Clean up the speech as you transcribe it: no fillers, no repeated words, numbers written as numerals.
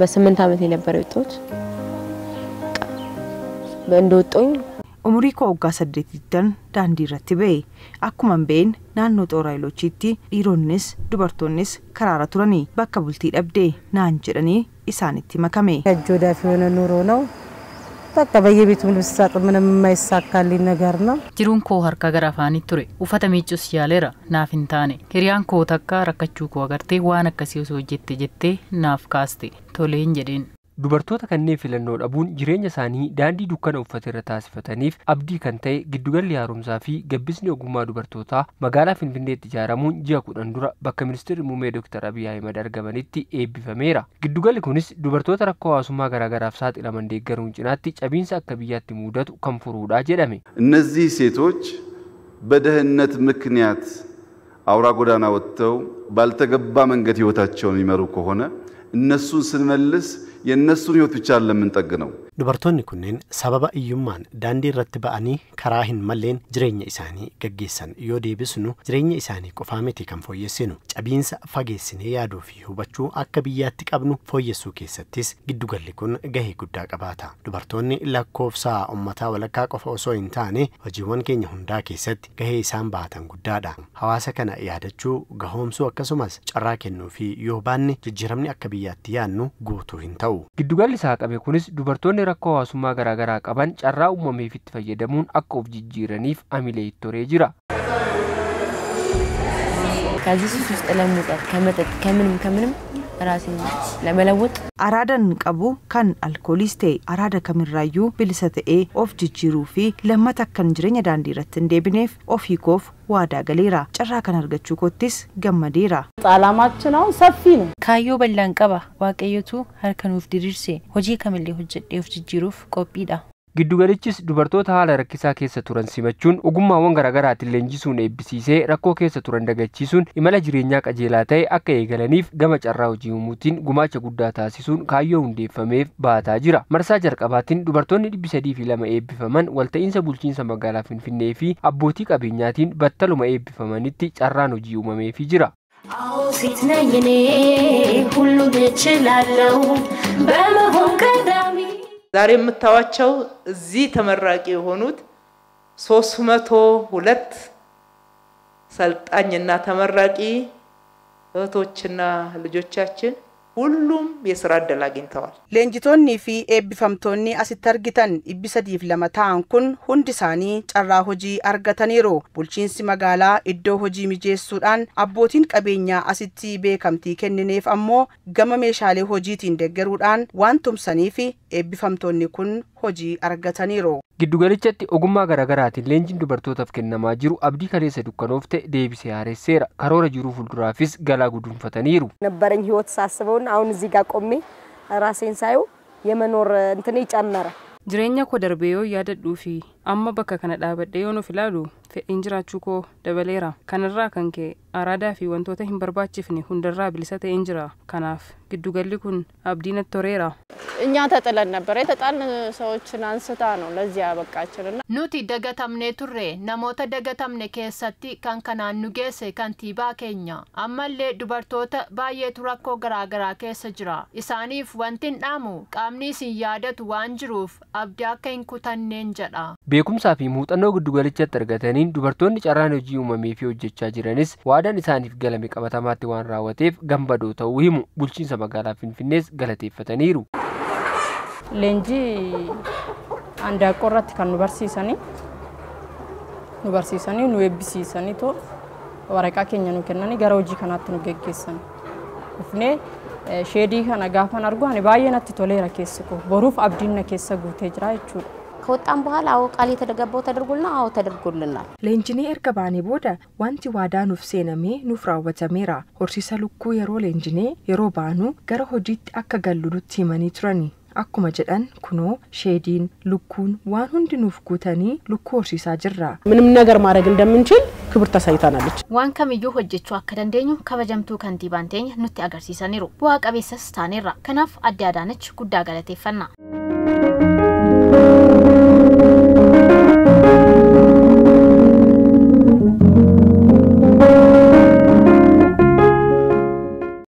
በስምንት ዓመት የነበረ ወጣሁት እንደወጣሁኝ Umurii koo waggaa 8 daandii irratti ba'e. Akkuma ba'een naannoo Xooraa Hayiloochiitti dhiironnis dubartoonnis karaara turanii bakka bultii dhabdee naan jedhanii isaanitti makame. ከእጅ ወደ አፍ የሆነ ኑሮ ነው። በቃ በየቤቱ ልብስ ሳጥብ ምንም የማይሳካልኝ ነገር ነው። Jiruun koo harka gara afaanii ture. Uffata miiccus yaaleera naaf hin taane. Hiriyaan koo takka rakkachuu koo agartee waan akkasii osoo hojjette jettee naaf kaaste. Toleen jedheen. Dubartoota kanneen filannoo dhabuun jireenya isaanii daandii dukkana uffata irra taasifataniif abdii kan ta'e giddugalli haaromsaa fi gabbisni ogummaa dubartootaa magaalaa Finfinneetti ijaaramuun ji'a 10 dura bakka ministeerri muummee Dr. Abiy Ahimad argamanitti eebbifameera. Giddugalli kunis dubartoota rakkoo hawaasummaa garaagaraaf saaxilaman deeggaruun cinaatti cabiinsa akka biyyaatti mudatu kan furuudha jedhame. እነዚህ ሴቶች በድህነት ምክንያት አውራ ጎዳና ወጥተው ባልተገባ መንገድ ህይወታቸውን የሚመሩ ከሆነ እነሱን ስንመልስ የእነሱን ህይወት ብቻ ለምንጠግነው። Dubartoonni kunneen sababa iyyummaan daandii irratti ba'anii karaa hin malleen jireenya isaanii gaggeessan yoo deebisnu jireenya isaanii qofaa miti kan fooyyessinu. Cabiinsa fageessinee yaaduu fi hubachuu akka biyyaatti qabnu fooyyessuu keessattis giddugalli kun gahee guddaa qabaata. Dubartoonni lakkoofsa uummataa walakkaa qofa osoo hin taane hojiiwwan keenya hundaa keessatti gahee isaan baatan guddaadha. Hawaasa kana yaadachuu, gahoomsuu akkasumas carraa kennuu fi yoo baanne jijjiiramni akka biyyaatti yaadnu guutuu hin ta'u. Giddugalli saaqame kunis dubartoonni rakkoo hawaasummaa garaagaraa qaban carraa uumameef itti fayyadamuun akka of jijjiiraniif amilee itti horee jira. ከዚህ ሱስ ውስጥ ለመውጣት ከመጠጥ ከምንም ከምንም ራሴን ለመለወጥ Araadan qabu kan alkooliis ta'e araada kamirraayyuu bilisa ta'ee of jijjiiruu fi lammata akkan jireenya daandii irratti hin deebineef ofii koof waadaa galeera. Carraa kan argachuu koottis gammadeera. ዓላማችን አሁን ሰፊ ነው። Kaayyoo bal'aan qaba. Waaqayyotu harka nuuf diriirse hojii kamillee hojjedhee of jijjiiruuf qophiidha. Giddugalichis dubartoota haala rakkisaa keessa turan simachuun ogummaawwan garaagaraatiin leenjisuun eebbisiisee rakkoo keessa turan dagachiisuun imala jireenyaa qajeelaa ta'e akka eegalaniif gama carraa hojii uumuutiin gumaacha guddaa taasisuun kaayyoo hundeeffameef baataa jira. Marsaa jalqabaatiin dubartoonni 302 eebbifaman walta'iinsa bulchiinsa magaalaa Finfinnee fi abbootii qabeenyaatiin battaluma eebbifamanitti carraan hojii uumameefii jira. ሴት ነኝ እኔ ሁሉን እችላለሁ በመሆን ቀዳሚ ዛሬ የምታዋቸው እዚህ ተመራቂ የሆኑት 302 ሰልጣኝና ተመራቂ እህቶችና ልጆቻችን ሁሉም የስራ እድል አግኝተዋል። Leenjitoonni fi eebbifamtoonni asitti argitan 302 ta'an kun hundi isaanii carraa hojii argataniiru. Bulchiinsi magaalaa iddoo hojii mijeessuudhaan abbootiin qabeenyaa asitti beekamtii kennineef ammoo gama meeshaalee hojiitiin deeggaruudhaan waan tumsaniif eebbifamtoonni kun hojii argataniiru. Giddugalichatti ogummaa garaagaraatiin leenjiin dubartootaaf kennamaa jiru abdii kaleessa dukkanoof ta'e deebisee haaresseera. Karoora jiruu fuulduraafis galaa guduunfataniiru. ነበረኝ ህይወት ሳስበውና አሁን እዚህ ጋር ቆሜ ራሴን ሳየው የመኖር እንትኔ ጨመረ። Jireenya koo darbee yoo yaadadhuu fi amma bakka kana dhaabadhee yoon of ilaalu fedhiin jiraachuu koo dabaleera. Kanarraa kan ka'e araadaa fi wantoota hin barbaachifne hundarraa bilisa ta'een jira. Kanaaf giddugalli kun abdii natti horeera. እኛ ተጥለን ነበር። የተጣልን ሰዎችን አንስታ ነው ለዚህ ያበቃችንና Nuti dagatamnee turre namoota dagatamne keessatti kan kanaan nu geesse kantiibaa keenya. Ammallee dubartoota baay'eetu rakkoo garaagaraa keessa jira. Isaaniif wanti hin dhaamu qaamni isin yaadatu waan jiruuf abdii akka hin kutanneen jedha. Beekumsaa fi muuxannoo giddugalichatti argataniin dubartoonni carraan hojii uumamee fi hojjechaa jiranis waadaan isaaniif galame qabatamaatti waan raawwateef gammadoo ta'uu himu. Bulchiinsa magaalaa Finfinnees galateeffataniiru. Leenjii handaaqqoo irratti kan nu barsiisanii nu eebbisiisanii too waraqaa keenya nu kennanii gara hojii kanaatti nu geggeessan. Dhufnee sheedii kana gaafan argu ani baay'ee natti toleera keessi koo boruuf abdiin na keessa guutee jira jechuudha. ከወጣን በኋላ አዎ ቃል የተገባው ተደርጎልና አዎ ተደርጎልናል። Leenjinee erga baanee booda wanti waadaa nuuf seenamee nuuf raawwatameera. Horsiisa lukkuu yeroo leenjinee yeroo baanu gara hojiitti akka gallu nutti himanii turani. Akkuma jedhan kunoo sheediin lukkuun waan hundi nuuf guutanii lukkuu horsiisaa jirra. ምንም ነገር ማድረግ እንደምንችል ክብር ታሳይታናለች። Waan kamiyyuu hojjechuu akka dandeenyu kabajamtuu kantiibaan teenya nutti agarsiisaniiru. Bu'aa qabeessas taaneerra. Kanaaf adde Adaanach guddaa galateeffanna.